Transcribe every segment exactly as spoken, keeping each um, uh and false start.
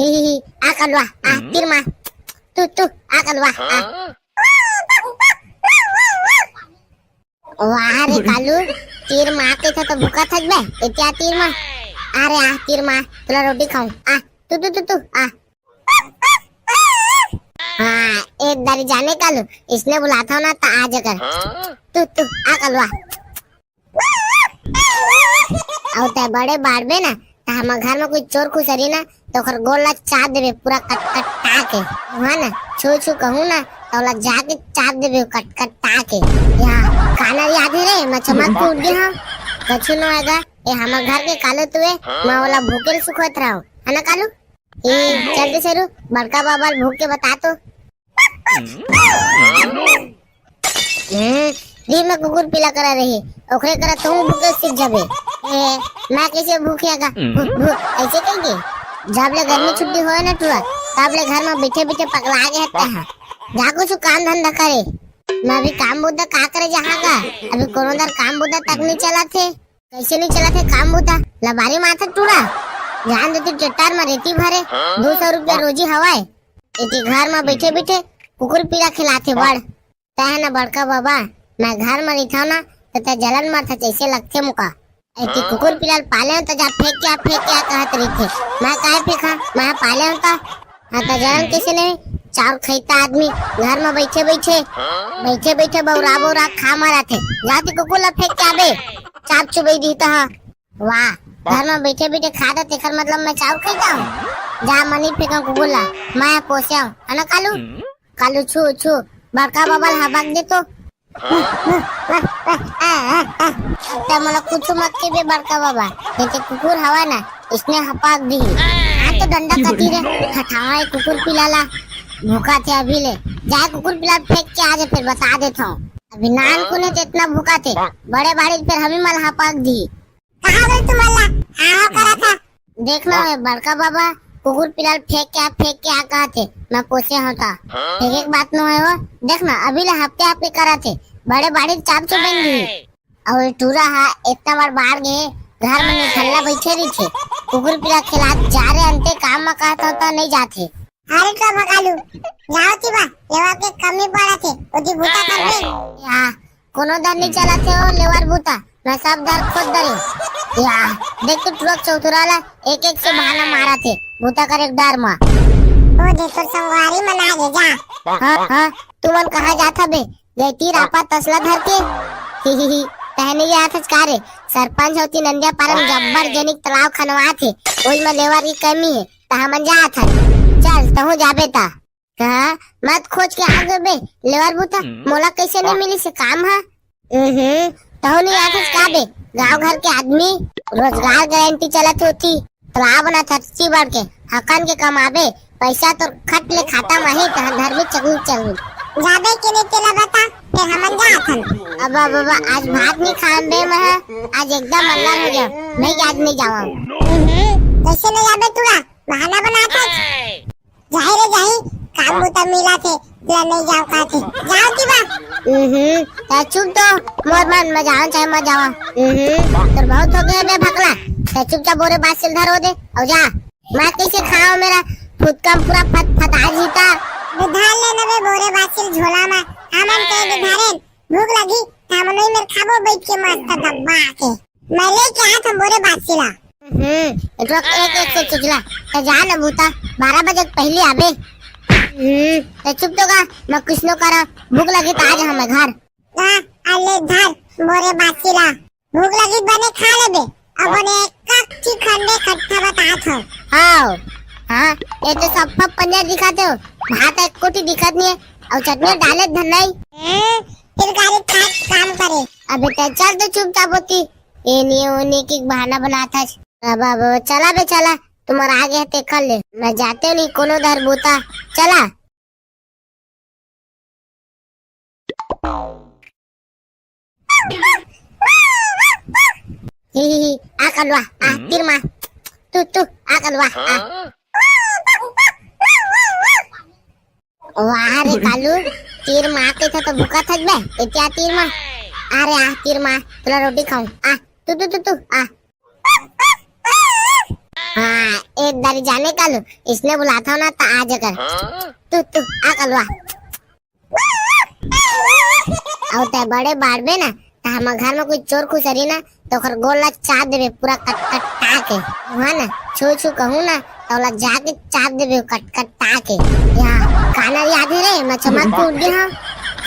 ही, ही, ही, आ कलुआ, आ, तीर मार। तू, तू, आ कलुआ, आ। वाह रे कालू, तीर मार के था तो भूखा थक बे, इतना तीर मार। अरे आ, तीर मार, तुला रोटी खाऊं। आ, तू, तू, तू, तू, आ। हाँ, एक दारी जाने कालू, इसने बुलाता हूँ ना, ता आ जाकर। तू, तू, आ कलुआ। अउ तै बड़े बाढ़बे ना, त हमर घर में कोई चोर खुसरी ना, त ओकर गोड़ ला चाट देबे पूरा कट-कटा के। वहाँ ना, छू छू कहूँ ना, त ओला जाके चाट देबे कट-कटा के। या, कानर याद हे रे, मैं चमक के उठ गे हूँ। कछु न होएगा, ए हमर घर के कालू तुए, मैं ओला भूखे ल सुखोत रहूँ, है ना कालू? ए, चल दे सरू, बड़का बाबा ल भूख के बता तो। हम्म, दिन में कुकुर पीला करा रही, ओकरे करा तू भूखे सीख जाबे। ए, मैं कैसे भूखे आगा? भू, भू, ऐसे कहेंगे? जब ले गर्मी छुट्टी होए ना टुरा, तब ले घर में बैठे बैठे पगला गए हते हैं। जा कुछ काम धंधा करे। मैं अभी काम बुद्धा का करे जहाँ का? अभी कोनो दर काम बुद्धा तक नहीं चला थे। कैसे नहीं चला थे काम बुद्धा? लबारी माथा टुरा। जान देती ट्रैक्टर में रेती भरे, दो सौ रुपया रोजी हवाए। इति घर में बैठे बैठे कुकुर पीला खिलाथे बड़। तै ह ना बड़का बाबा, मैं घर म रहिथव ना, त तै जलन मरथा जैसे लगथे मोका। ऐती कुकुर पिला ल पाले हंव त जा फेंक के आ, फेंक के आ कहत रहिथे। मैं काय फेंका? मैं पाले हंव त। हाँ, त जलन कैसे नहीं? चाउर खैता आदमी घर म बैठे बैठे, बैठे बैठे बौरा बौरा खा मराथे। जाती कुकुर ला फेंक के आबे, चाप चुबई दी त। वाह, घर म बैठे बैठे खा त तेकर मतलब मैं चाउर खैता हूँ? जा मनी फेंका कुकुर ला, मैं पोसे हंव, है ना कालू? कालू छू छू, बड़का बाबा ल हबक दे तो। त मोला कुछ मत कहिबे बड़का बाबा, ये ते कुकुर हवा ना, इसने हपक दी। आज तो डंडा कती रे, हटावा ये कुकुर पिला ला, भूखा थे अभी ले। जाए कुकुर पिला फेंक के आ जाए, फिर बता देता हूँ। अभी नान कुने ते इतना भूखा थे, बड़े बाड़ी फिर हमी मल हपक दी। कहाँ गए तुम अल्लाह? हाँ, हाँ, करा था। देख ना, हाँ। बड़का बाबा, कुकुर पिला ल फेंक के आ, फेंक के आ कहा थे, मैं पोसे होता। हाँ। फेंके के बात न होए हो, देख ना, अभी ले हफ्ते हफ्ते करा थे, बड़े बाड़ी चाप चो बन गई। और ये टूरा हा, इतना बार बाहर गए, घर में निठल्ला बैठे रही थे, कुकुर पिला खिला जा रहे अंते काम में कहा था, तो नहीं जाते। अरे तो भगालू, जाओ ती बा, लेवा के कमी पड़ा थे, ओती भूता कर दे। या, कोनो दर नहीं चला थे ओ लेवर भूता, मैं सब दर खोद दरे। या, देख तो ट्रक चौथुरा ला, एक एक से बहाना मारा थे, भूता कर एक डर मा। ओ दे तोर संगवारी मन आ गे जा। हाँ, हाँ, तू मन कहाँ जात हबे? गैती रापा तसला धर के। ही, ही, ही, तहने ये आथच का रे? सरपंच होती नंदिया पारम जब्बर जनिक तालाब खनवा थे, ओई में लेवर की कमी है। त हमन जात हन। चल, तहूँ जाबे त। कहा, मत खोज के आ गए बे, लेवर बूता, हम्म। मोला कैसे नहीं मिली से काम हा? हम्म, तहूँ नहीं आथस का बे? गांव घर के आदमी, रोजगार गारंटी चलत होती, तालाब ना थरची बढ़ के, हकन के कमाबे, पैसा तो खट ले खाता माही, तहन धर्मी चगनी चगनी। जाबे के नहीं तेला बता, फिर हमन जात हन। अब, अब, अब, आज भात नहीं खान बे मैं, आज एकदम अंदर हो गया, नहीं आज नहीं जावा। हम्म, कैसे नहीं जाबे तू? बहाना बनाथस। जाही रे जाही, काम बूता मिला थे, ला नहीं जाओ कहा थे। जाओ की बा? हम्म, ता चुप तो, मोर मन में जाओ चाहे मत जाओ। हम्म, तोर बहुत हो गया बे भकला। ता चुपचाप बोरे बासिल धरो दे, और जा। मैं कैसे खाओ मेरा फुटकम पूरा फत फता जीता। बे धान ले नबे बोरे बासिल झोला में, हमन के बे धारेन, भूख लगी, त हमन नहीं मेर खाबो बैठ के मस्त दब्बा के। मैं लेके आया था बोरे बासिला। हम्म, एक, एक, एक से चुचला। त जा न बूता, बारह बजे के पहले आबे। हम्म, त चुप तो का, मैं कुछ नो करा, भूख लगी त आ जा हमर घर। हाँ, अले धर, बोरे बासिला। भूख लगी बने खा लेबे, अब बने एक कच्ची खंडे खट्टा बतात हो। हाँ, हाँ, ये तो सब पनिया दिखाते हो, भात एक कोटी दिखत नहीं है, और चटनी डाले धन नहीं। ए, फिर गाड़ी खाट काम करे। अबे ते चल तो चुपचाप होती। ए नहीं, वो नहीं की बहाना बनाता है। अब, अब चला बे चला, तुम्हारा आगे है ते कर ले। मैं जाते नहीं कोनो दर बूता। चला। ही, ही, ही, आ कलवा, आ, हम्म। तीर मार। तू, तू, आ कलवा, आ। वाह रे कालू, तीर मार के था तो भूखा थक बे, इतिया तीर मार। आ रे आ, तीर मार, तुला रोटी खाऊं। आ, तू, तू, तू, तू, आ। हाँ, ए दारी जाने कालू, इसने बुलाथव ना त आ जा कर। तू, तू, आ कालू आ। अउ तैं बड़े बाढ़बे ना, त हमर घर में कोई चोर खुसरी ना, त ओकर गोड़ ला चाप देबे पूरा कटकटा के। हाँ ना, छू छू कहूँ ना, त ओला जाके चाप देबे कटकटा के। या, कानर याद हे रे, मैं चमक के उठ गे हँव।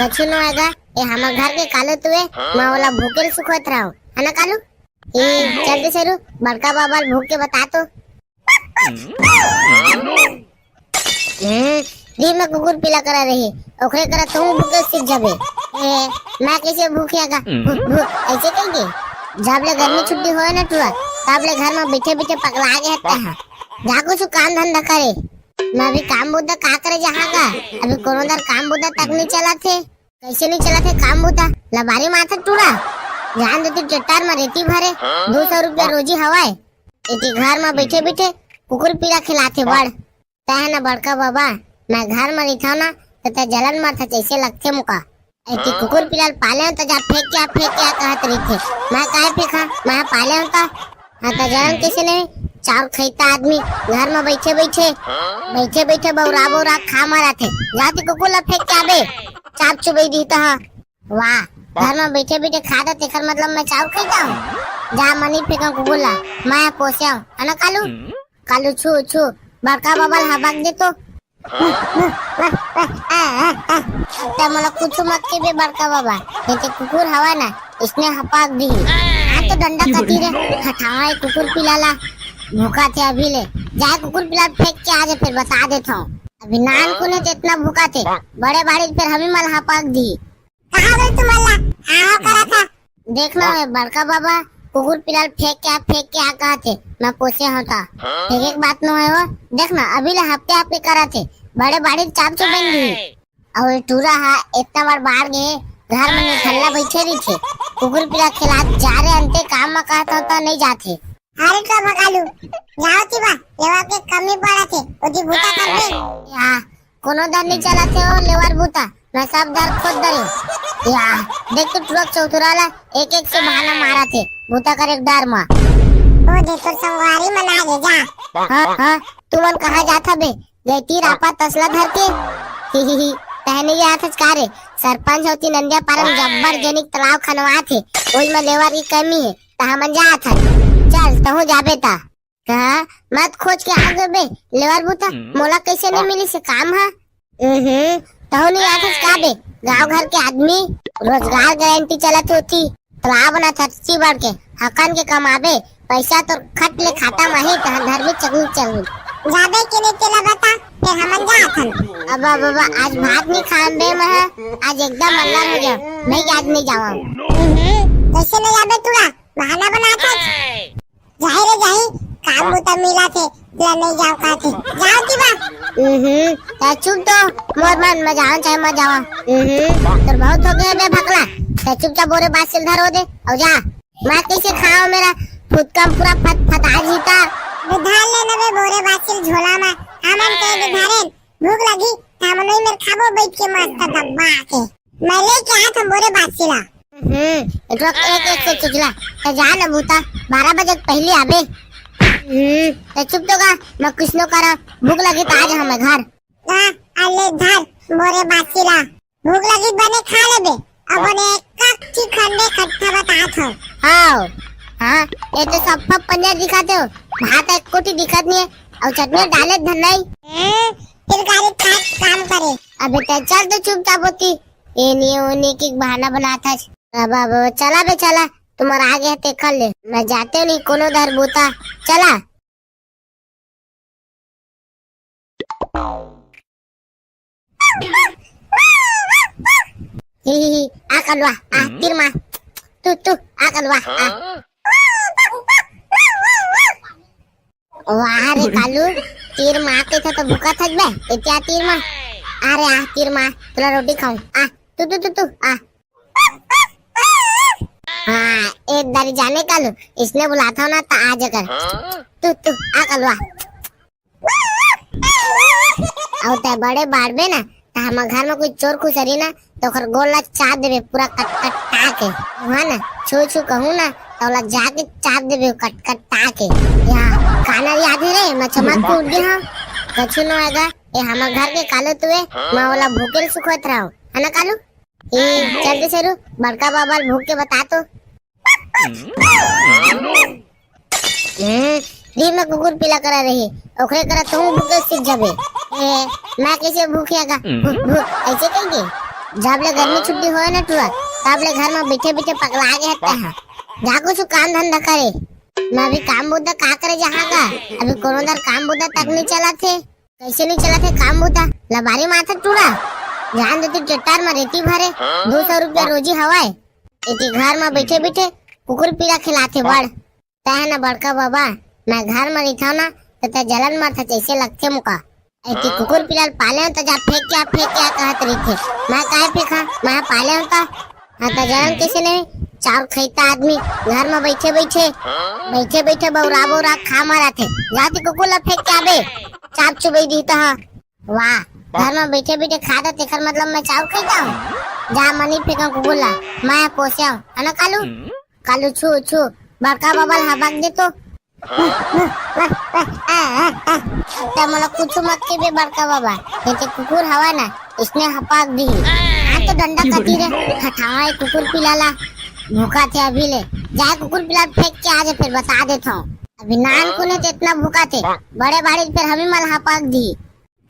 कछु नो होय गा, ए हमर घर के कालू तुए, मैं ओला भूखे ल सुखोत रहँव, है ना कालू? ए, जल्दी से रु, बड़का बाबा ल भूख के बता तो। हम्म, दिन में कुकुर पीला करा रही, ओकरे करा तहूँ भूखे सीख जाबे। ए, मैं कैसे भूखे गा? भूख, भूख, ऐसे कहेंगे? जब ले गर्मी छुट्टी होए ना टुरा, तब ले घर में बैठे बैठे पगला गए हते हैं। जा कुछ काम धंधा करे। मैं अभी काम बुद्धा का करे जहाँ का? अभी कोनो दर काम बुद्धा तक नहीं चला थे। कैसे नहीं चला थे काम बुद्धा? लबारी माथा टुरा। जान देती ट्रैक्टर में रेती भरे, दो सौ रुपया रोजी हवाए। इति घर में बैठे बैठे कुकुर पीला खिलाथे बड़। तैं ह ना बड़का बाबा, मैं घर म रहिथव ना, त तैं जलन मरथस जइसे लगथे मोका। अइती कुकुर पिला ल पाले हंव त जा फेंक के आ, फेंक के आ कहत रहिथे। मैं काय फेंकहां? मैं पाले हंव त। हां त जलन कइसे नहीं? चाउर खइता आदमी घर म बइठे बइठे, बइठे बइठे बउरा बउरा खा मरत हे। जाती कुकुर ल फेंक के आबे, चाप चुबई दिही त ह। वाह, घर म बइठे बइठे खात हे, तेखर मतलब मैं चाउर खइता हंव? जा मनी फेंकव कुकुर ल, मैं पोसे हंव, है ना कालू? कालू छू छू, बड़का बाबा ल हबक दे तो। त मोला कुछु मत कहिबे बड़का बाबा, ये ते कुकुर हवा ना, इसने हपक दिही। आ तो डंडा कती रे, हटावा ये कुकुर पिला ला, भूखा थे अभी ले। जाए कुकुर पिला फेंक के आ जाए, फिर बता देत हंव। अभी नान कुने ते इतना भूखा थे, बड़े बाड़ी फिर हमी मल हपक दिही। कहाँ गई तुमन ला? हाँ, हाँ, करा था। देख ना, ए बड़का बाबा, कुकुर पिला ल फेंक के आ, फेंक के आ कहत हे, मैं पोसे हंव ता। फेंके के बात नो हे वो। देख ना, अभी ले हपके हपके करत हे, बड़े बाड़ी चाप चुबई दिही। अउ ये टूरा हा इतना बार बाढ़ गे, घर में निठल्ला बइठे रहिथे। कुकुर पिला खिलात जा रे अंते काम म कहत हंव ता नहीं जाथे। अरे तो भगालू, जाओ ती बा, लेवा के कमी पड़त हे, ओती बूता करबे। या, कोनो दर नहीं चलत हे ओ लेवर बूता, मैं सब दर खोद डरे। या, देख तो टुरक चौथुरा ला एक एक से बहाना मारत हे, बूता करे के डर मा। ओ दे तोर संगवारी मन आ गे जा। हाँ, हाँ, तुमन कहाँ जात हबे? गइती रापा तसला धर के। ही, ही, ही, तहने ये आथच का रे? सरपंच होती नंदिया पारम जब्बर जेनिक तालाब खनवात हे, ओई में लेवर की कमी हे, त हमन जात हन। चल, तहूँ जाबे ता। कहा, मत खोज के आ गए बे, लेवर बूता, मोला कैसे नहीं मिली से काम हा? हम्म, तहु नहीं आथस का बे, गांव घर के आदमी, रोजगार गारंटी चलत होती, तालाब ना थची बढ़ के, हकन के कमाबे, पैसा तो खट ले खाता माही, तहां धरबे चकनी चकनी। जाबे के नहीं तेला बता, फिर हमन जात हन। अब, अब, अब, आज भात नहीं खान बे मैं, आज एकदम अंदर हो गया, मैं आज नहीं जावा। हम्म, कैसे नहीं जाबे तूरा, बहाना बनाथस। जाही रे जाही, काम बुता मिला थे, ला नहीं जाओ कहते। जाओ की बा। हम्म, ता चुप तो, मोर मन में जाओ चाहे मत जाओ। हम्म, तोर बहुत हो गया बे भकला। ता चुपचाप बोरे बासिल धरो दे, अउ जा। मैं कैसे खाओ मेरा फुटकम पूरा फत फता जीता। बे धर ले ना बे बोरे बासिल झोला में, हमन के बे धरेन, भूख लगी, हमन वही में खाबो बैठ के मस्त दबा के। मैं लेके आया था बोरे बासिला। हम्म, एक लोग एक एक से चुचला। तो जा ना बूता, बारह बजे के पहले आबे। हम्म, तो चुप तो गा, मैं कुछ नो करा, भूख लगी तो आ जा हमें घर। हाँ, अले धर, बोरे बासिला। भूख लगी बने खा लेबे, अब बने एक कच्ची खंडे खट्टा बतात हो। हाँ, हाँ, ये तो सब पंजर दिखाते हो, भात एक कोटी दिखत नहीं है, और चटनी डाले धन नहीं। हम्म, फिर गाड़ी खाट काम करे। अबे ते चल तो चुपचाप होती। ए नहीं, ओ नहीं की बहाना बनाता है। अब, अब चला बे चला, तुम्हारा आगे हते कर ले। मैं जाते नहीं कोनो धर बूता। चला। ही, ही, ही, आ कलवा, आ, तीर मार। तू, तू, आ कलवा, आ। वाह रे कालू, तीर मार के था तो भूखा थक बे, इतना तीर मार। अरे आ, तीर मार, तुला रोटी खाऊं। आ, तू, तू, तू, तू, आ। हाँ, एक दारी जाने कालू, इसने बुलाता हूँ ना, तो आ जाकर। तू, तू, आ कलवा। अउ तै बड़े बाढ़बे ना, त हमर घर में कोई चोर खुसरी ना, त ओकर गोड़ ला चाप देबे पूरा कटकटा के। हुआ ना, छू छू कहूँ ना, त ओला जाके चाप देबे कटकटा के। या, का काना याद हे रे, मैं चमक के उठ गे हंव। कछु नो आएगा, ए हमर घर के कालू तुए, मैं ओला भूखे ल सुखोत रहंव, है ना कालू? ए, चल दे शेरू, बड़का बाबा ल भूख के बता तो। हम्म, री में कुकुर पीला करा रही, ओकरे करा तुहूं भूखे सीख जाबे। ए, मैं कैसे भूखे आगा? भूख, भूख, ऐसे कह के? जब ले गर्मी छुट्टी होए ना टुरा, तब ले घर में बैठे बैठे पगला गए हत्ता है। जा कुछ काम धंधा करे। मैं अभी काम बुद्धा का करे जहां का? अभी कोनो दर काम बुद्धा तक नहीं चला थे। कैसे नहीं चला थे काम बुद्धा? लबारी माथा टुरा। जान देती ट्रैक्टर में रेती भरे, दो सौ रुपया रोजी हवाए। एती घर में बैठे बैठे कुकुर पीला खिलाथे बड़। तै है ना बड़का बाबा, मैं घर में रहिथव ना, तो तै जलन मरथा जैसे लगथे मुका। एती कुकुर पीला ल पाले हंव तो जा फेंक के आ, फेंक के आ कहत रहिथे। मैं काय फेंका? मैं पाले हंव तो। हाँ, तो जलन कैसे नहीं? चाउर खैता आदमी घर में बैठे बैठे, बैठे बैठे बौरा बौरा खा मरथे। जाती कुकुर ला फेंक के आबे, चाप चुबई दी तो। हाँ। वाह, घर में बैठे बैठे खा दे, तेकर मतलब मैं चाउर खैता हूँ? जा मनी फेंका कुकुर ला, मैं पोसे हूँ, है ना कालू? कालू छू छू, बड़का बाबा ल हबक दे तो। ते मोला कुछ मत कहिबे बड़का बाबा, ये ते कुकुर हवा ना, इसने हपाक दी। हाँ तो डंडा कती रे, हटावा ये कुकुर पिला ला, भूखा थे अभी ले। जाए कुकुर पिला फेंक के आ जाए, फिर बता देता हूँ। अभी नान कुने ते इतना भूखा थे, बड़े बाड़ी फिर हमी मल हपाक दी।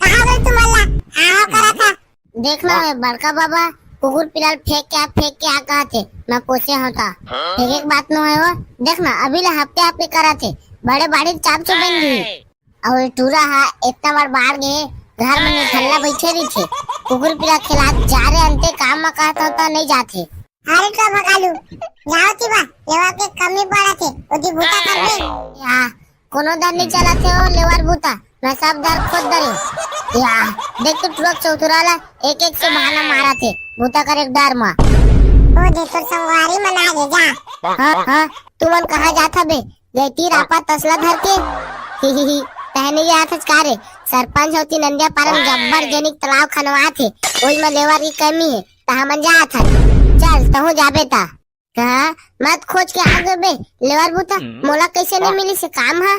कहाँ गए तुम अल्लाह? हाँ, हाँ, करा था। देख ना, मैं बड़का बाबा कुकुर पिला ल फेंक के आ, फेंक के आ कहा थे, मैं पोसे होता। फेंके के बात नो है वो। देख ना, अभी ले हफ्ते हफ्ते करा थे, बड़े बाड़ी चाप चो बन गई। और टूरा हा इतना बार बाढ़ गए, घर में निठल्ला बैठे रही थे। कुकुर पिला खिला जा रहे अंते काम में कहता होता नहीं जाते। अरे तो भगालू, जाओ ती बा, लेवा के कमी पड़ा थे, ओदी बूता कर दे। या, कोनो दर नहीं चला थे ओ लेवर बूता, मैं सब दर खुद दरे। या, देख तो ट्रक चौथुरा ला, एक एक से बहाना मारा थे, बूता करे एक डर मा। ओ दे तोर संगवारी मन आ गे जा। हाँ, हाँ, तुमन कहाँ जात हबे? गैती रापा तसला धर के। ही, ही, ही, तहने ये आथच का रे? सरपंच होती नंदिया पारम जब्बर जेनिक तालाब खनवा थे, ओई में लेवर की कमी है, त हमन जात हन। चल, तहूँ जाबे ता। कहा, मत खोज के आ गए बे, लेवर बूता, मोला कैसे नहीं मिली से काम हा?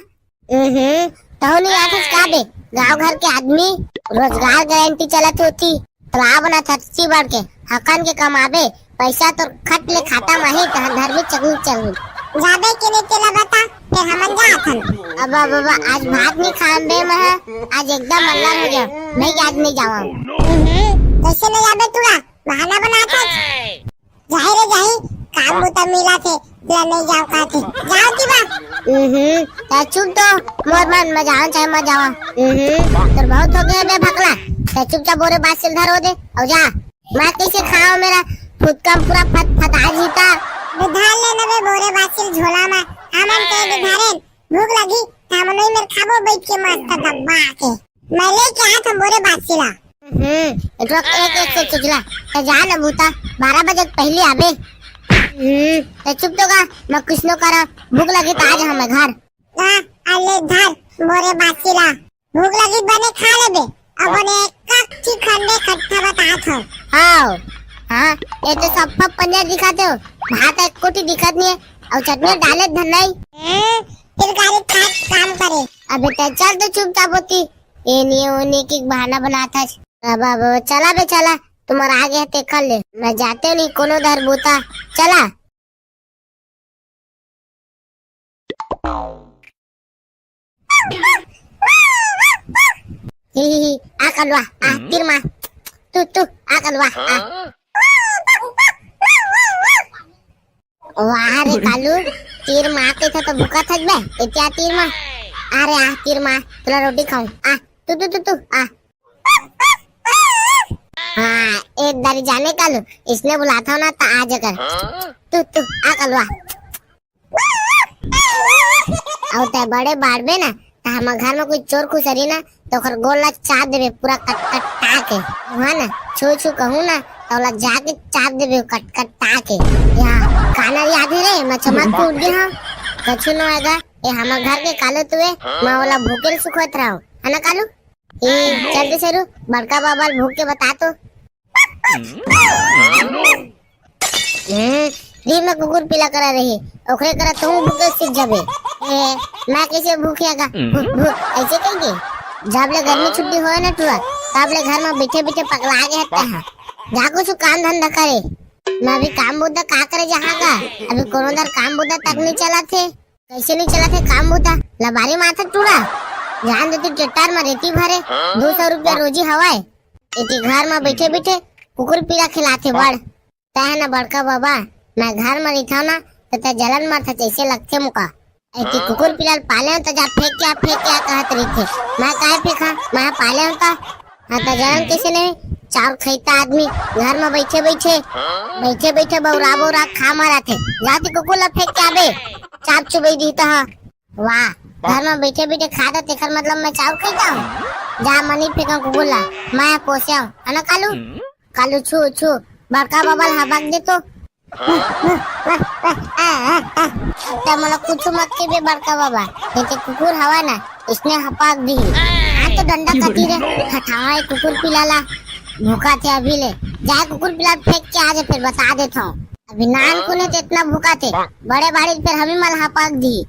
हम्म, तहु नहीं आथस का बे, गांव घर के आदमी, रोजगार गारंटी चलत होती, तालाब ना थची बढ़ के, हकन के कमाबे, पैसा तो खट ले खाता माही, तहन धरबे चकनी चकनी। जाबे के नहीं तेला बता, फिर हमन जात हन। अब, अब, अब, आज भात नहीं खाम बे मैं, आज एकदम अल्लाह हो गया, मैं आज नहीं जावा। हम्म, कैसे नहीं जाबे तूरा, बहाना बना था। जाही रे जाही, काम बुता मिला थे, ला नहीं जाओ कहा थे। जाओ की बात। हम्म, ता चुप तो, मोर मन में जाओ चाहे मत जाओ। हम्म, तोर बहुत हो गया बे भकला। ता चुपचाप बोरे बात सिल धरो दे, और जा। मैं कैसे खाओ मेरा फुटकम पूरा फत फता जीता। बे धार ले ना बे बोरे बात सिल झोला में, हमन के बे धारे भूख लगी, हमन वही मेर खाबो बैठ के मस्त दबा के। मैं लेके आया था बोरे बात सिला। हम्म, एटवा एक एक से चुचला। ते जा ना बूता, बारह बजे के पहले आबे। हम्म, ते चुप तो गा, मैं कुछ नो करा, भूख लगी तो आ जा हमें घर। हाँ, अले धर, बोरे बात सिला। भूख लगी बने खा लेबे, अब बने एक कच्ची खंडे खट्टा बतात हो। हाँ, हाँ, ये तो सब पंजर दिखाते हो, भात एक कोटी दिखत नहीं है, और चटनी डाले धन नहीं। हम्म, फिर गाड़ी खाट काम करे। अबे ते चल तो चुपचाप होती, ये नहीं वो नहीं की बहाना बनाता है। अब, अब चला बे चला, तुम्हारा आगे है ते कर ले, मैं जाते नहीं कोनो दर बूता, चला। ही, ही, ही, आ कलवा, आ, हम्म? तीर मार। तू, तू, आ कलवा, आ। वाह रे कालू, तीर मार के था तो भूखा थक बे, इतना तीर मार। अरे आ, तीर मार, तुला रोटी खाऊं। आ, तू, तू, तू, तू, आ। हाँ, एक दारी जाने कालू, इसने बुलाता हूँ ना, तो आ जाकर। तू, तू, आ कलवा। अउ तै बड़े बाढ़बे ना, त हमर घर में कोई चोर घुसरी ना, त ओकर गोड़ ला चाट देबे पूरा कटकटा के। हाँ ना, छू छू कहूँ ना, त ओला जाके चाट देबे कटकटा के। या, काना याद है रे, मैं चमक के उठ गया हूँ। कछु न होएगा, ये हमर घर के कालू तुए, मैं ओला भूखे ल सुखोत रहूँ। है ना कालू? ए, चल दे शेरू, बड़का बाबा ल भूख के बता तो। हम्म, री में कुकुर पीला करा रही, ओकरे करा तुम भूखे सीख जाबे। ए, मैं कइसे भूखिया गा? भू, भू, अइसे कहिके। जब ले गर्मी छुट्टी होय ना टूरा, तब ले घर में बइठे बइठे पगला गे हस तैं हा। जा कुछु काम धंधा करे। मैं अभी काम बुता का करे जाहूं गा? अभी कोनो दर काम बुता तक नइ चलत हे। कइसे नइ चलत हे काम बुता? लबारी मारथस टूरा। जान दे तैं ट्रैक्टर में रेती भरे, दू सौ रुपया रोजी हवय। एती घर में बइठे बइठे कुकुर पिला खिलाथे बड़। तैं ह ना बड़का बाबा, मैं घर म रहिथंव ना, त तैं जलन मरथस जइसे लगथे मोका। एती कुकुर पिला ल पाले हंव त जा फेंक के आ, फेंक के आ कहत रहिथे। मैं काय फेंकहूं? मैं पाले हंव त। हां, त जलन कइसे नहीं? चाउर खइता आदमी घर म बइठे बइठे, बइठे बइठे बउरा बउरा खा मरत हे। जा एती कुकुर ल फेंक के आबे, चाप चुबई दिही त ह। वाह, घर म बइठे बइठे खा त तेकर मतलब मैं चाउर खइता हंव? जा मैं नइ फेंकंव कुकुर ल, मैं पोसे हंव, है ना कालू? कालू छू, छू, बड़का बाबा ल हबक दे तो। तैं मोला कुछु मत कहिबे बड़का बाबा, ये तो कुकुर हवय ना, इसने हपक दिही। हां तो डंडा कती रे, हटावा ये कुकुर पिला ला, भूखा थे अभी ले। जाय कुकुर पिला फेंक के आ जाय, फेर बता देथंव। अभी नानकुन हे त एतना भूखा थे, बड़े बाड़ी फेर हमी मन ल हपक दिही।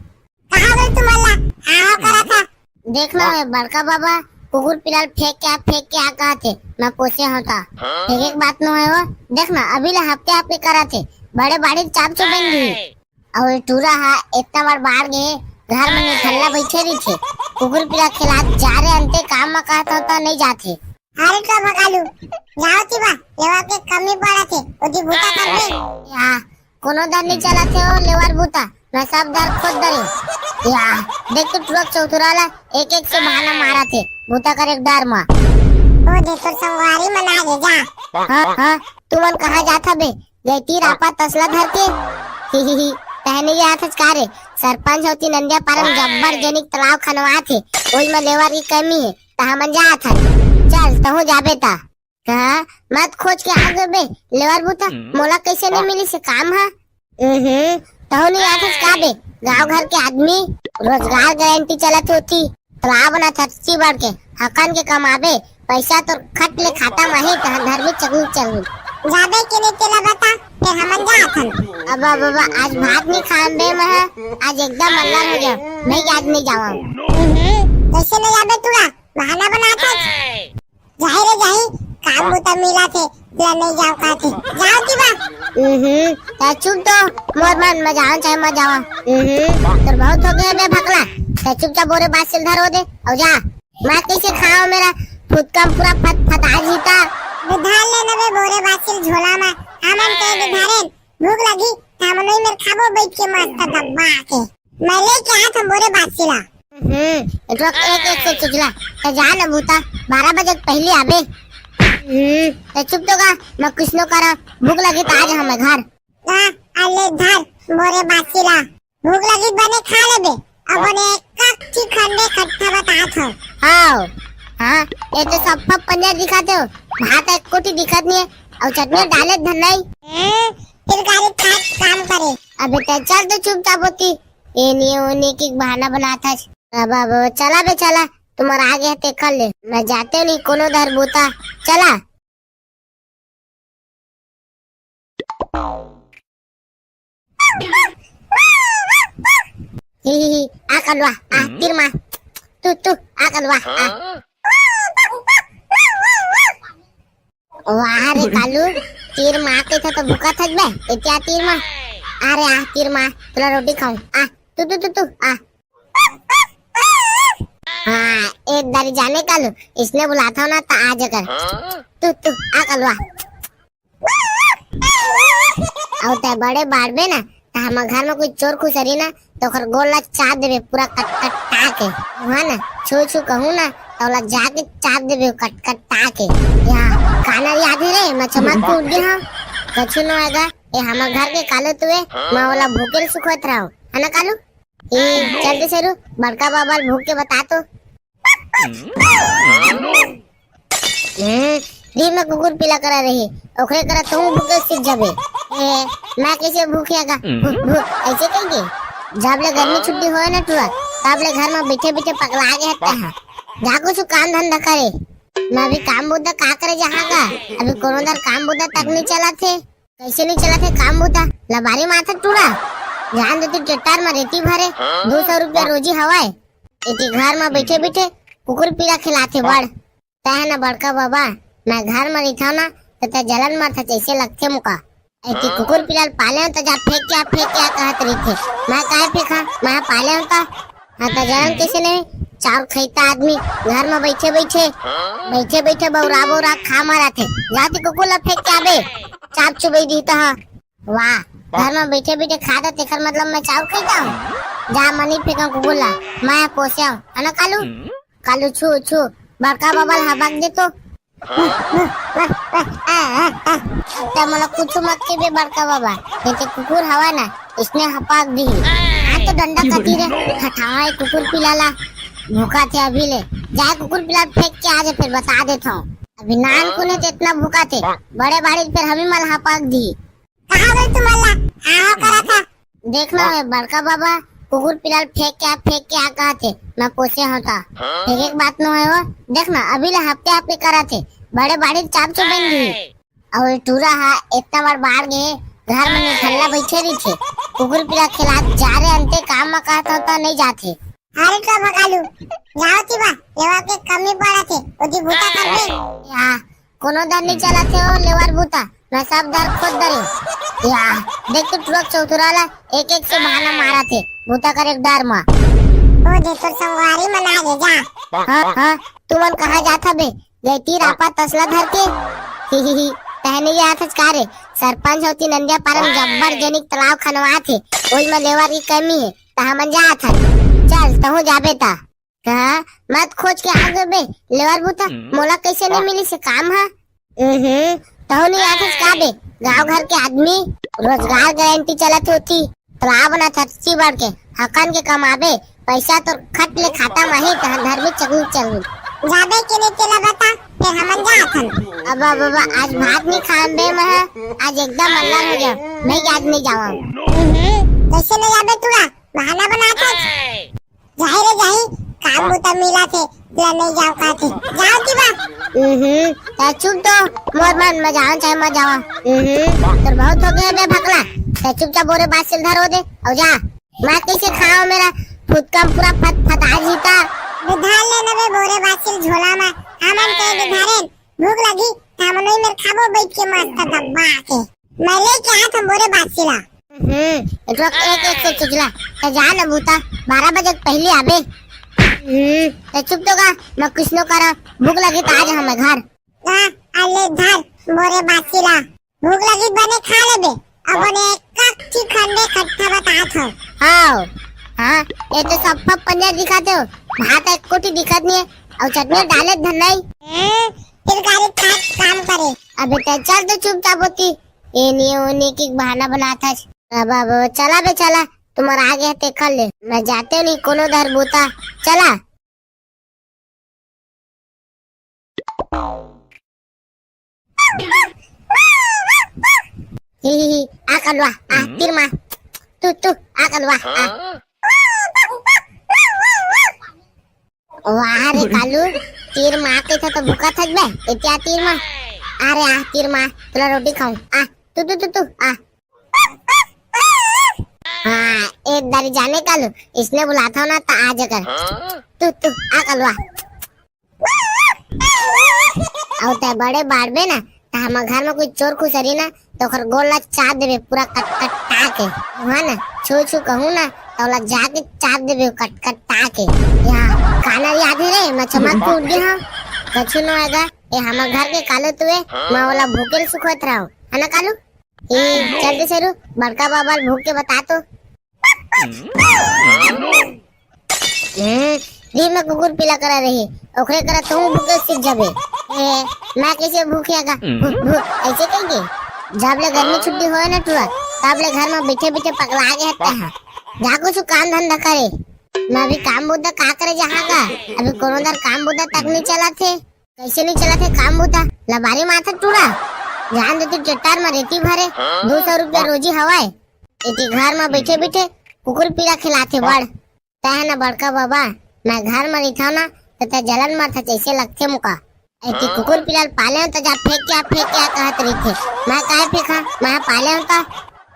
कहां गे तुमन ला? हां, हां करत हा। देख ना, ए बड़का बाबा, कुकुर पिला ल फेंक के आ, फेंक के आ कहत हे, मैं पोसे हंव त। फेंके के बात नोहय वो। देख ना, अभी ले हपके हपके करत हे, बड़े बाड़ी चाप चुबई दिही। अउ ये टूरा हा एतना बड़ बाढ़ गे, घर म निठल्ला बइठे रहिथे। कुकुर पिला खिलात जा रे अंते काम म कहत हंव त नइ जात हे। अरे तो भगालू, जाव ती बा, लेवा के कमी पड़त हे, ओती बूता करबे। या, कोनो दर नइ चलत हे वो लेवर बूता, मैं सब दर खोद डरेंव। या, देख तो टूरा चौथुरा ला एक एक से बहाना मारत हे, बूता करे के डर म। ओ दे तोर संगवारी मन आ गे जा। हां, हां, तुमन कहां जात हबे? गइती रापा तसला धर के। ही, ही, ही, तैं नइ जात हस का रे? सरपंच अउ तिनंदिया पारा म जब्बर जनिक तालाब खनवात हे, ओही म लेवर के कमी हे, त हमन जात हन। चल, तहूं जाबे त। हां, मत खोज के आ गे बे, लेवर बूता, मोला कइसे नइ मिलिस हे काम ह? उहुं, तहूं नइ आथस का बे? गांव घर के आदमी, रोजगार गारंटी चलत होती, तालाब बनाथस बढ़ के, हकन के कमाबे, पइसा तोर खट ले खाता म आही, तहन धरबे चकलू चकलू। जाबे के नइ तेला बता, फेर हमन जात हन। अब, अब, अब, आज भात नइ खान बे मैं, आज एकदम अल्लर हो गया, मैं आज नइ जावंव। उहुं, कइसे नइ जाबे टूरा, बहाना बनाथस। जाही रे जाही, काम बूता मिलत हे, तेला नइ जांव कहत हे। जाव ती बा। उहुं, तैं चुप तो, मोर मन म जावंव चाहे मत जावंव। उहुं, तोर बहुत हो गे बे भकला। तैं चुपचाप बोरे बासी ल धर ओ दे, अउ जा। मैं कइसे खावंव, मेरा फुदका म पूरा फत फता जही त। धर ले न बे बोरे बासी ल झोला म, हमन तो ए दे धरेन, भूख लगही, त हमन ओही मेर खाबो बइठ के मस्त दबा के। मैं लेके आत हंव बोरे बासी ला। हम्म, रुक, एक, एक से चुचला। त जा न बूता, बारह बजे के पहिली आबे। हम्म, त चुप तो गा, मैं कुछ नो करा, भूख लगी त आ जा हमर घर। ला, आ ले धर, बोरे बासी ला। भूख लगी बने खा लेबे, अब बने कच्ची खंडे खट्टा बतात हंव। हाव, हां, ये तो सब फप पंजा दिखाते हो, भात एक कोठी दिखत नहीं है, अउ चटनी डाले धन नहीं। हम्म, फिर गाड़ी खात काम करे। अबे तैं चल तो चुपचाप होती, ए निये ओ निये के बहाना बनात हस। अब, अब, चला बे, चला, तुम्हर आगे हे तेखर ले। मैं जाते नहीं कोनो धर बूता, चला। ही, ही, ही, आ कलवा, आ, तीर मार। तू, तू, आ कलवा, आ। वाह रे कालू, तीर मार के तो भूखा थक बे, इतना तीर मार। अरे आ, तीर मार, तोला रोटी खाऊं। आ, तू, तू, तू, तू, आ। हां, एक दारी जाने कालू, इसने बुलाता हूं ना, त आ जाकर। तू, तू, आ कलवा। अउ तैं बड़े बाढ़बे ना, त हमर घर में कोई चोर खुसरी ना, त ओकर गोड़ ला चाट देबे पूरा कट-कटा के। हां ना, छू-छू कहूं ना, त ओला जाके चाट देबे कट-कटा के। या, कानर याद हे रे, मैं चमक के उठ गे हंव। कछु न होएगा, ए हमर घर के कालू तुए, मैं ओला भूखे ल सुखोत रहंव। है ना कालू? ए, चल दे शेरू, बड़का बाबा ल भूख के बता तो। हम्म, दी में कुकुर पीला करा रही, ओकरे करा तहूं भूखे सीख जाबे। ए, मैं कइसे भूखे गा? भू, भू, अइसे कहिके। जब ले गर्मी छुट्टी होय ना टुरा, तब ले घर में बइठे-बइठे पगला गे हस तैं हा। जा कुछु काम धंधा करे। मैं अभी काम बुता का करे जाहूं गा? अभी कोनो दर काम बुता तक नइ चलत हे। कइसे नइ चलत हे काम बुता? लबारी मारथस टूरा। जान दे तू, ट्रैक्टर म रेती भरे, दू सौ रुपया रोजी हवय। एती घर म बइठे बइठे कुकुर पीला खिलाथे बड़। तैं ह ना बड़का बाबा, मैं घर म रहिथंव ना, त तैं जलन मरथस जइसे लगथे मोका। एती कुकुर पीला ल पाले हंव त जा फेंक के आ, फेंक के आ कहत रहिथे। मैं काय फेंकहां, मैं पाले हंव त। हां त जलन कइसे नहीं, चाउर खइता आदमी घर म बइठे बइठे, बइठे बइठे बउरा बउरा खा मरत हे। जा ते कुकुर ल फेंक के आबे, चाप चुबई दिही त ह। वाह, घर म बइठे बइठे खा दे, तेकर मतलब मैं चाउर खइता हूं। जा, मैं नइ फेंकंव कुकुर ला, मैं पोसे हंव, है ना कालू? कालू छू छू, बड़का बाबा ल हबक दे तो। अब त मोला कुछु मत कहिबे बड़का बाबा, ये ते कुकुर हवय ना, इसने हपक दिही। हां तो डंडा कती रे, हटावा ये कुकुर पीला ला, भूखा थे अभी ले। जाय कुकुर पीला फेंक के आ जा, फेर बता देथंव। अभी नानकुन हे त एतना भूखा थे, बड़े बाड़ी फेर हमी मन ल हपक दिही। कहां गए तुमन ला? हां, हां करत हा। देख ना, ए बड़का बाबा, कुकुर पीला ल फेंक के आ, फेंक के आ कहत हे, मैं पोसे हंव त। फेंके के बात नो हे वो। देख ना, अभी ले हपके हपके करत हे, बड़े बाड़ी चाप चुबई दिही। अउ ए टूरा हा एतना बड़ बाढ़ गे, घर म निठल्ला बइठे रहिथे, कुकुर पीला खिलात जा रे अंते काम म कहत हंव त नइ जात हे। अरे तो भगालू, जाओ ती बा, लेवा के कमी पड़त हे, ओती बूता करबे। या, कोनो दर नइ चलत हे ओ लेवर बूता, मैं सब दर खोद डरेंव। या, देख तो टूरा चौतुरा ला, एक एक से बहाना मारत हे, बूता करे के डर म। ओ दे तोर संगवारी मन आ गे जा। हां, हां, तुमन कहां जात हबे? गइती रापा तसला धर के। ही, ही, ही, तहने ये आथस का रे? सरपंच होती नंदिया पारम जब्बर जनिक तालाब खनवात हे, ओई म लेवर की कमी हे, त हमन जात हन। चल, तहूं जाबे त। कहा, मत खोज के आ गए बे, लेवर बूता, मोला कइसे नइ मिलिस हे काम ह? हम्म, तहूं नइ आथस का बे? गांव घर के आदमी, रोजगार गारंटी चलत होती, तालाब बनाथस बढ़ के, हकन के कमाबे, पइसा तोर खट ले खाता म ही, तहन धरबे चकनी चकनी। जाबे के नइ तेला बता, फेर हमन जात हन। अब, अब, अब, आज भात नइ खान बे मैं, आज एकदम अंदर हो गया, मैं आज नइ जावंव। हम्म, कइसे नइ जाबे टूरा, बहाना बनाथस। जाही रे जाही, काम बूता मिलत हे, तेला नइ जांव कहत हे। जाओ ती बा। हम्म, तैं चुप तो, मोर मन म जावंव चाहे मत जावंव। हम्म, तोर बहुत हो गया बे भकला। तैं चुपचाप बोरे बासिल धरो दे, अउ जा। मैं कइसे खावंव, मेरा फुतका म पूरा फत फता जीता। बे धर ले न बे बोरे बासिल झोला म, हमन तो ए बे धरेन, भूख लगही, त हमन ओई मेर खाबो बइठ के मस्त दबा के। मैं लेके आत हंव बोरे बासिल ला। हम्म, रुक, एक, एक से चुचला। त जा न बूता, बारह बजे के पहिली आबे। हम्म, त चुप तो गा, मैं कुछ नो करा, भूख लगी त आ जा हमर घर। ला, आ ले धर, बोरे बासिल ला। भूख लगी बने खा लेबे, अब बने एक कच्ची खंडे खट्टा बतात हंव। हाव, हां, ये तो सब पनिया दिखाते हो, भात एक कोठी दिखत नइ हे, अउ चटनी डाले धन नइ। हम्म, फिर गाड़ी खा काम करे। अबे तैं चल तो चुपचाप होती, एनी ओनी के बहाना बनाथस। अब, अब, चला बे, चला, तुम्हर आगे हे, तेखर ले। मैं जातेंव नहीं कोनो दर बूता, चला। ही, ही, ही, आ कलवा, आ, तीर मार। तू, तू, आ कलवा, आ। वाह रे कालू, तीर मार के तो भूखा थक बे, इतिया तीर मार। अरे आ, तीर मार, तोला रोटी खाऊं। आ, तू, तू, तू, तू, आ। हां, एक दारी जाने कालू, इसने बुलाथंव ना त आ जा कर। तू, तू, आ कलवा। अउ तैं बड़े बाढ़बे ना, त हमर घर म कोई चोर खुसरी ना, त ओकर गोड़ ला चाट देबे पूरा कट-कटा के। हां ना, छू छू कहूं ना, त ओला जाके चाट देबे कट-कटा के। या, काना याद हे रे, मैं चमक के उठ गे हंव। कछु नो आएगा, ए हमर घर के कालू तुए, मैं ओला भूखे ल सुखोत रहंव। है ना कालू? ए, चल दे सरू, बड़का बाबा ल भूख के बता तो। हम्म, दिन में कुकुर पीला करा रही, ओकरे करा तहूं भूखे सीख जाबे। ए, मैं कइसे भूखे आगा? भू, भू, अइसे कहिके। जब ले गर्मी छुट्टी होए ना टूरा, तब ले घर में बइठे बइठे पगला गे हते हा। जा कुछ काम धंधा करे। मैं अभी काम बुता का करे जाहां गा? अभी कोनो दर काम बुता तक नइ चलत हे। कइसे नइ चलत हे काम बुता? लबारी मारथस टूरा। जान दे तू ट्रैक्टर म रेती भरे, दू सौ रुपया रोजी हवय। एती घर म बइठे बइठे कुकुर पीला खिलाथे बड़। तैं ह ना बड़का बाबा, मैं घर म रहिथंव ना, त तैं जलन मरथस जइसे लगथे मोका। एती कुकुर पीला ल पाले हंव त जा फेंक के आ, फेंक के आ कहत रहिथे। मैं काय फेंकहां? मैं पाले हंव त।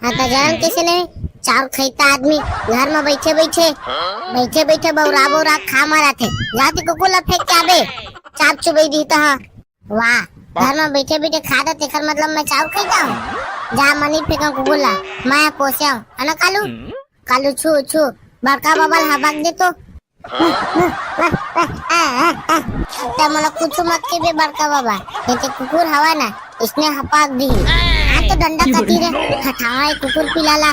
हाँ, त जानन कइसे नहीं? चाउर खइता आदमी घर म बइठे बइठे, बइठे बइठे बउरा बउरा खा मरत हे। जाथे कुकुर ला फेंक के आबे, चाप चुबई दिही त। हाँ, वाह, घर म बइठे बइठे खा दे, तेकर मतलब मैं चाउर खइता हूँ? जा, मैं नहीं फेंकूं कुकुर ला, मैं पोसे हूँ, है ना कालू? कालू छू छू, बड़का बाबा ला हबक दे तो। त मोला कुछु मत कहिबे बड़का बाबा, ये ते कुकुर हवा ना, इसने हपाक दी। आ तो डंडा कती रे, हटावा ये कुकुर पिला ला,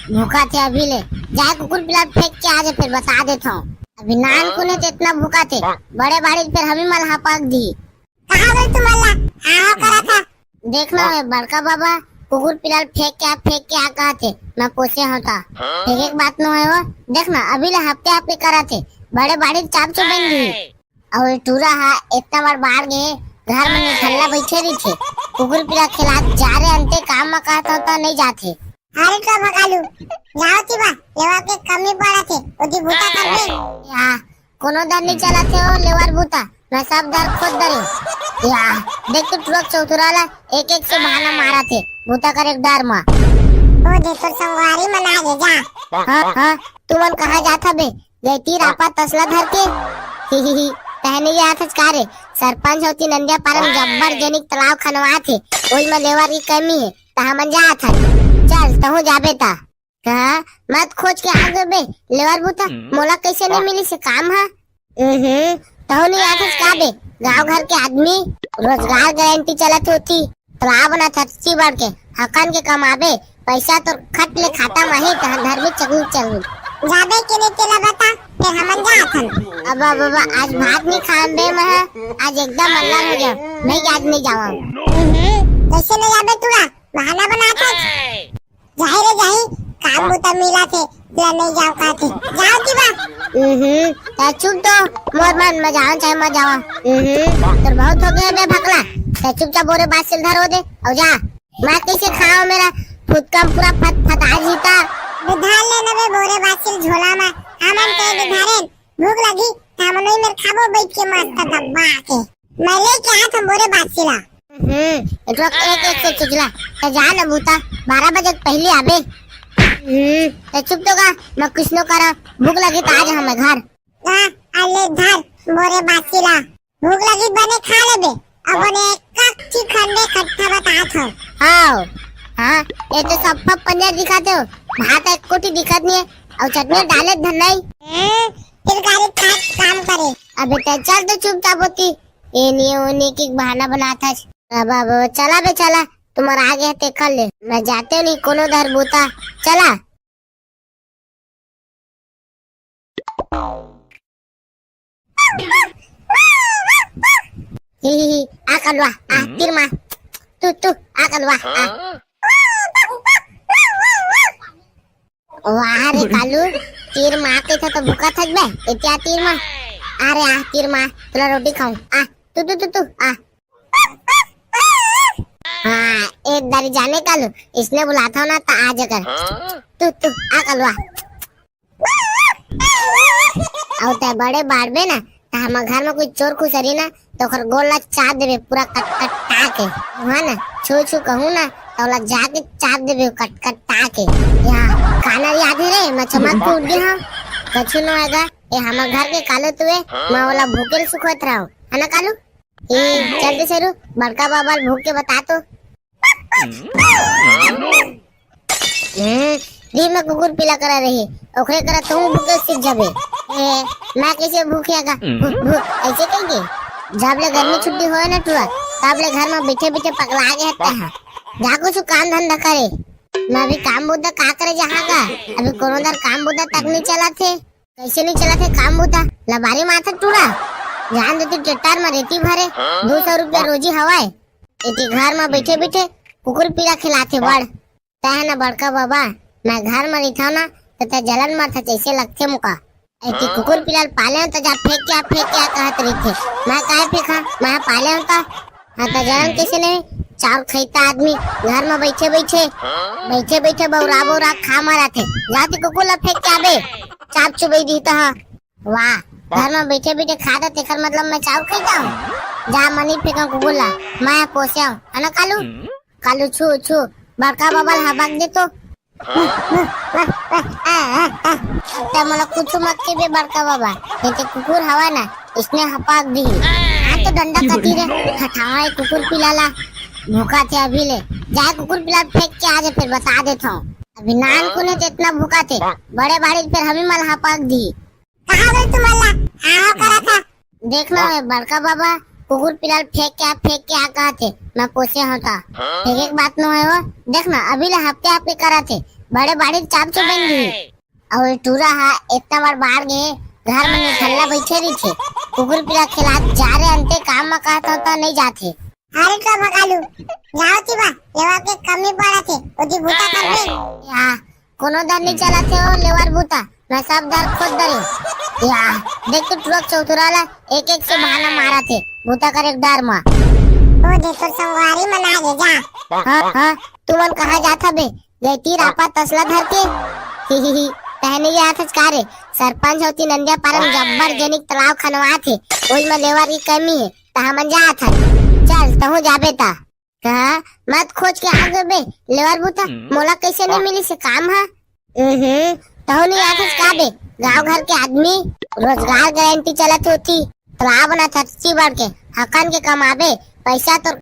भूखा थे अभी ले। जाए कुकुर पिला फेंक के आ जाए, फिर बता देता हूँ। अभी नान कुने ते इतना भूखा थे, बड़े बाड़ी फिर हमी मल हपाक दी। कहाँ गई तुमन ला? हाँ, करा था। देख ना, मैं बड़का बाबा कुकुर पिला ल फेंक के आ, फेंक के आ कहा थे, मैं पोसे होता। फेंके के बात नो है वो। देख ना, अभी ले हफ्ते हफ्ते करा थे, बड़े बाड़ी चाप चो बन गई। और ये टूरा हा इतना बार बाहर गए, घर में निठल्ला बैठे रही थे, कुकुर पिला खिला जा रे अंते काम में कहता होता नहीं जाते। अरे तो भगालू, जाओ ती बा, लेवा के कमी पड़ा थे, ओती भूता कर दे। या, कोनो दर नहीं चला थे वो लेवर भूता। मैं सब दर खोद दरे। या, देख तो टुरक चौतुरा ला एक एक से बहाना मारा थे। भूता कर एक डर मा। ओ दे तोर संगवारी मन आ गे जा। हाँ, हाँ, तुमन कहाँ जात हबे? गई तीर आपा तसला धर के। ही, ही, ही, तहने ये आथच का रे? सरपंच होती नंदिया पारम जब्बर जेनिक तालाब खनवा थे। ओई में लेवर की कमी है। त हमन जात हन। चल, तहूँ जाबे ता। कहा, मत खोज के आ गए बे, लेवर बूता, मोला कैसे नहीं मिली से काम हा? हम्म, तहु नहीं आथस का बे, गांव घर के आदमी, रोजगार गारंटी चलत होती, तो आ बना थची बढ़ के, हकन के कमाबे, पैसा तो खट ले खाता में ही, तहन धर्मी चगनी चगनी। जाबे के नहीं तेला बता, फिर हमन जात हन। अब, अब, अब, आज भात नहीं खान बे मैं, आज एकदम अल्लाह हो गया, नहीं आज नहीं जावा। हम्म, कैसे नहीं जाबे तूरा, बहाना बना था। जाही रे जाही, काम बुता मिला थे, तेला नहीं जाओ कहा थे। जाओ की बात। हम्म, त चुप तो, मोर मन में जाओ चाहे मत जाओ। हम्म, तोर बहुत हो गया बे भकला। त चुपचाप बोरे बात सिल धरो दे, और जा। मैं कैसे खाओ मेरा फुटकम पूरा फत फता जीता। बिधार ले नबे बोरे बात सिल झोला में। हमन के बिधारे भूख लगी, त हमन वही मेर खाबो बैठ के मस्त दबा के। मैं लेके आया था बोरे बात सिला। हम्म, एटवा एक एक से चुचला। त जा न बूता, बारह बजे के पहले आबे। हम्म, त चुप तो का, मैं कुछ नो करा, भूख लगी त आ जा हमर घर। हाँ, अले धर, बोरे बासी ला। भूख लगी बने खा लेबे, अब बने एक कच्ची खंडे खट्टा बतात हो। हाँ, हाँ, ये तो सब पंजा दिखाते हो, भात एक कोटी दिखत नहीं है, और चटनी डाले धन नहीं। हम्म, फिर गाड़ी खा काम करे। अबे ते चल तो चुपचाप होती, ये नहीं वो नहीं की बहाना बनाता है। अब, अब चला बे चला, तुम्हारा आगे है ते कर ले। मैं जाते नहीं कोनो धर बूता, चला। ही, ही, ही, आ कलवा, आ, तीर मार। तू, तू, आ कलवा, आ। वाह रे कालू, तीर मार के था तो भूखा थक बे, इतना तीर मार। अरे आ, तीर मार, तुला रोटी खाऊं। आ, तू, तू, तू, तू, आ। हाँ, एक दारी जाने कालू, इसने बुलाता हूँ ना, त आ जाकर। तू, तू, आ कलवा। अउ तै बड़े बाड़बे ना, त हमर घर में कोई चोर खुसरी ना, त ओकर गोड़ ला चाट देबे पूरा कट कट टा के। हाँ ना, छू छू कहूँ ना, त ओला जाके चाट देबे कट कट टा के। या, कानर याद है रे, मैं चमक के उठ गया हूँ। कछु न होएगा, ये हमर घर के कालू तुए, मैं ओला भूखे सुखोत रहूँ, है ना कालू? ए, चल दे सरू, बड़का बाबा ल भूख के बता तो। हम्म, दिन में कुकुर पीला करा रही, ओकरे करा तू भूखे सीख जाबे। ए, मैं कैसे भूखे आगा? भू, भू, ऐसे कहेंगे? जब ले गर्मी छुट्टी होए ना टुआ, तब ले घर में बैठे बैठे पगला गए हते हैं। जा कुछ काम धंधा करे। मैं अभी काम बुद्धा का करे जहाँ का? अभी कोनो दर काम बुद्धा तक नहीं चला थे। कैसे नहीं चला थे काम बुता? लबारी माथा टूरा। जान देती ट्रैक्टर में रेती भरे, दो सौ रुपया रोजी हवाए। इति घर में बैठे बैठे कुकुर पीला खिलाथे बड़। तै ना बड़का बाबा, मैं घर में रहिथव ना, त तै जलन मरथा जैसे लगथे मुका। इति कुकुर पीला ल पाले हूँ त जा फेंक के आ, फेंक के आ कहत रहिथे। मैं काहे फेंका? मैं पाले हूँ त। हाँ, त जलन कैसे नहीं? चाउर खइता आदमी घर में बैठे बैठे, बैठे बैठे बौरा बौरा खा मराथे। जाती कुकुर ला फेंक के आबे, चाप चुबई दी त। हाँ, वाह, घर में बैठे बैठे खा दे, तेकर मतलब मैं चाउर खइता हूँ। जा मनी फेंका कुकुर ला, मैं पोसे हूँ, है ना कालू? कालू छू छू, बड़का बाबा ला हबक दे तो। त मोला कुछु मत कहिबे बड़का बाबा, ये ते कुकुर हवा ना, इसने हपाक दिही। हाँ तो डंडा कती रे, हटावा ये कुकुर पिला ला, भूखा थे अभी ले। जाए कुकुर पिला फेंक के आ जा, फिर बता देत हूँ। अभी नान कुने ते इतना भूखा थे, बड़े बाड़ी फिर हमी मल हपाक दिही। कहाँ गए तुमन ला? हाँ, हाँ, करा था। देख ना, मैं बड़का बाबा कुकुर पिला ल फेंक के आ, फेंक के आ कहा थे, मैं पोसे होता। फेंके के बात नो है वो। देख ना, अभी ले हफ्ते हफ्ते करा थे, बड़े बाड़ी चाप चो बन गई। और ये टूरा हा इतना बार बाहर गए, घर में निठल्ला बैठे रही थे, कुकुर पिला खिला जा रे अंते काम में कहा था, तो नहीं जाते। अरे तो भगालू, जाओ ती बा, लेवा के कमी पड़ा थे, ओती बूता कर दे। या, कोनो दर नहीं चला थे ओ लेवार बूता, मैं सब दर खोद दरे। या, देख तो टुरक चौतुरा ला, एक एक से बहाना मारा थे, बूता कर एक डर मा। ओ दे तोर संगवारी मना ले जा। हाँ, हाँ, तुमन कहाँ जात हबे? गैती रापा तसला धर के? ही, ही, ही, तहने ये आथच का रे? सरपंच होती नंदिया पारन जब्बर जेनिक तालाब खनवा थे, ओई में लेवार की कमी है, त हमन जात हन। चल, तहूँ जाबे ता। कहा, मत खोज के आ गए बे, लेवार बूता, मोला कैसे नहीं मिली से काम हा? हम्म, तहूँ नहीं आथस का बे, गाँव घर के आदमी, रोजगार गारंटी चलत होती, तालाब ना थरची बढ़ के, हकन के कमाबे, पैसा तो